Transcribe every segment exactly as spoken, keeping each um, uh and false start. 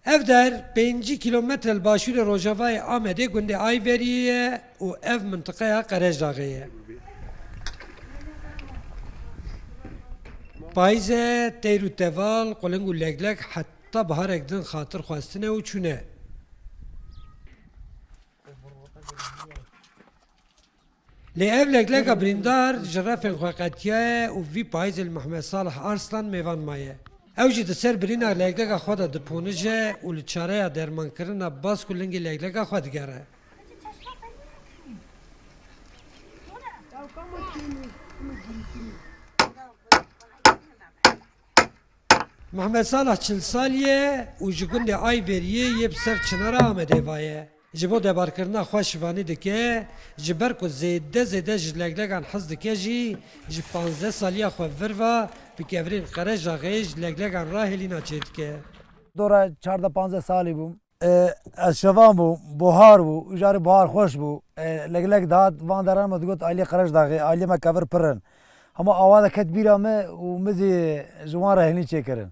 Ev der pêncî kîlometre li başûrê rojavayê Amedê gundê Ayveriyê ye û ev mintiqeya Qerejdaxê ye. Payîz e, teyr û teval, quling û legleg heta biharek din xatir xwestine û çûne. Lê ev leglega birîndar ji refên xwe qetiyaye û vî payîzê li Mehmet Salih Arslan mêvan maye. Ew jî di ser birîna leglega xwe de diponije û li çareya dermankirina bask û lingê leglega xwe digere. Mehmet Salih çil salî ye û ji gundê Ayveriyê yê bi ser çinara Amedê ve ye. Ji bo debarkirina xwe şivanî dike, ji ber ku zêde zêde ji leglegan hez dike jî, ji panzdeh saliya xwe vir ve bi kevirên Qerejdaxê ji leglegan re hêlîna çêdike. Dora çardeh panzdeh salî bûm. E, ez şevan bûm, buhar bû, îcarê buhar xweş bû. E, legleg dihat van deran me digot, "Aliyê Qerejdaxê, aliyê me kevir pir in." Hema awa de ket bîra me û min zî ji wan re hêlîn çêkirin.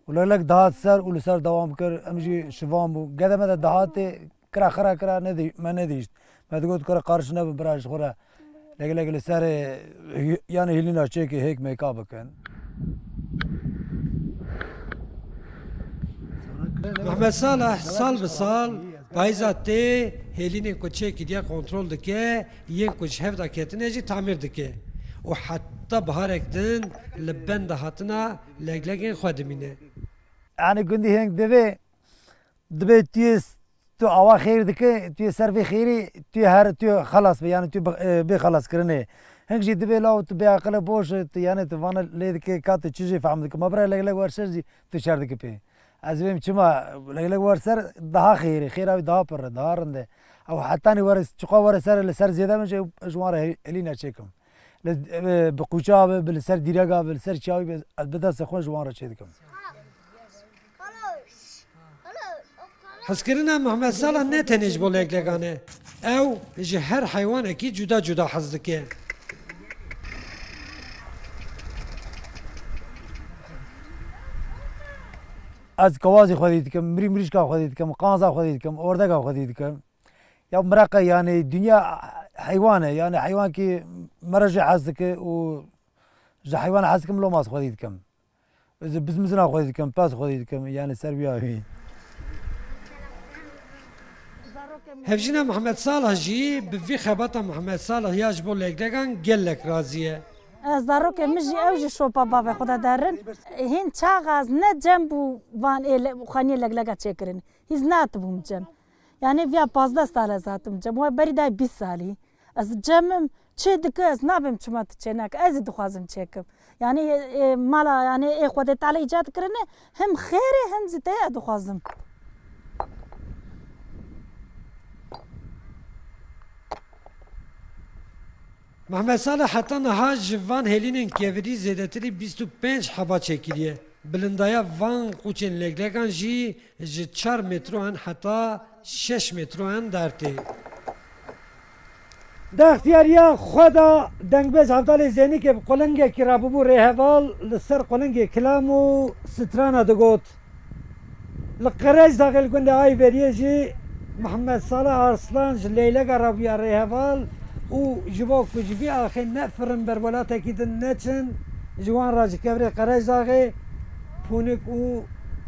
Û legleg dihat ser û li ser dewam kir, em jî şivan bû. Gede me de dihatê kira xira kira nedî-, me nedîşt. Me digot, "Kura qarş nebin bira ji xwe re." Lek lek li ser, e, hî-, yanî hîlîna çêkê hêk mêka bikin. Mehmet Salih sal bi sal payîza tê hêlînên ku çêkiriye kontrol dike, yên ku ji hev de ketine jî tamîr dike û heta biharek din li benda hatina leglegên xwe dimîne. Yanî gundî hêng divê, dibê tu yê s-, tu awa xêr dike, tu yê ser vê xêrê, tu yê her, tu yê xelas be, yanî tu yê bi-, e, bê xelaskirinê. Hing jî dibê law tu bê aqile boş, tu, yanî tu vana lê dike ka tu çi jî fehm dike. Ma bira legleg wer ser jî tu şer dike pê. Ez dibêm çima legleg wer ser daha xêrê, xêra wî daha pir e, daha rind e. Ew hetanî were, çiqa were ser, li ser zêde min jî ez ji wan re hê-, hêlîna çêkim. Li, e, bi qûça be, bi li ser dîrega be, li ser çiyawî be, ez bi destê xwe ji wan re çê dikim. Hezkirina Mehmet Salih ne tenê ji bo leglegan e. Ew ji her heywanekî cuda cuda hez dike. Ez kewazî xwedî dikim, mirî mirîşka xwedî dikim, qanza xwedî dikim, ordega xwedî dikim. Ya miraqe, yanî dinya heywan e, yanî heywankî mere jê hez dike û ji heywana hez dikim, loma xwedî dikim. Ez bizmizina xwedî dikim, pez xwedî dikim, yanî ser wî ya wî. Hevjîna Mehmet Salih jî bi vî xebata Mehmet Salih ya ji bo leglegan gelek razî ye. Ez zarokê min jî, ew jî şopa bavê xwe de derin. Hîn çaxaz ne cem bû van ê le-, xaniyê leglega çêkirin. Hîz nehatibûm cem. Yanî viya pazdeh sal ez hatim cem. Wê berî dayê bîst salî. Ez cem im, çê dike, ez nabêm çima tu çê nake. Ez ê dixwazim çêkim. Yanî, e, e, mala, yanî, ê Xwedê Teala îcad kirine, him xêr e, him zî tê ez dixwazim. Mehmet Salih heta niha ji van hêlînên kevirî zêdetirî bîst û pênc heba çêkiriye. Bilindaya van qûçên leglegan jî ji çar metroan heta şeş metroan dar tê. Di extiyariya xwe de dengbêj Hevdalê Zênikê bi qulingekî rabûbû rêheval, li ser qulingê kilam û strana digot. Li Qerejdaxê li gundê Ayveriyê jî Mihemed Salih Arslan ji leylega rabûya rêheval û ji bo ku ji vî axê nefirin ber welatekî din neçin, ji wan re ji kevirê Qerejdaxê pûnik û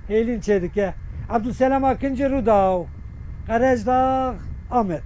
hêlîn çêdike. Ebdulselam Akinci, Rûdaw, Qerejdax, Amed.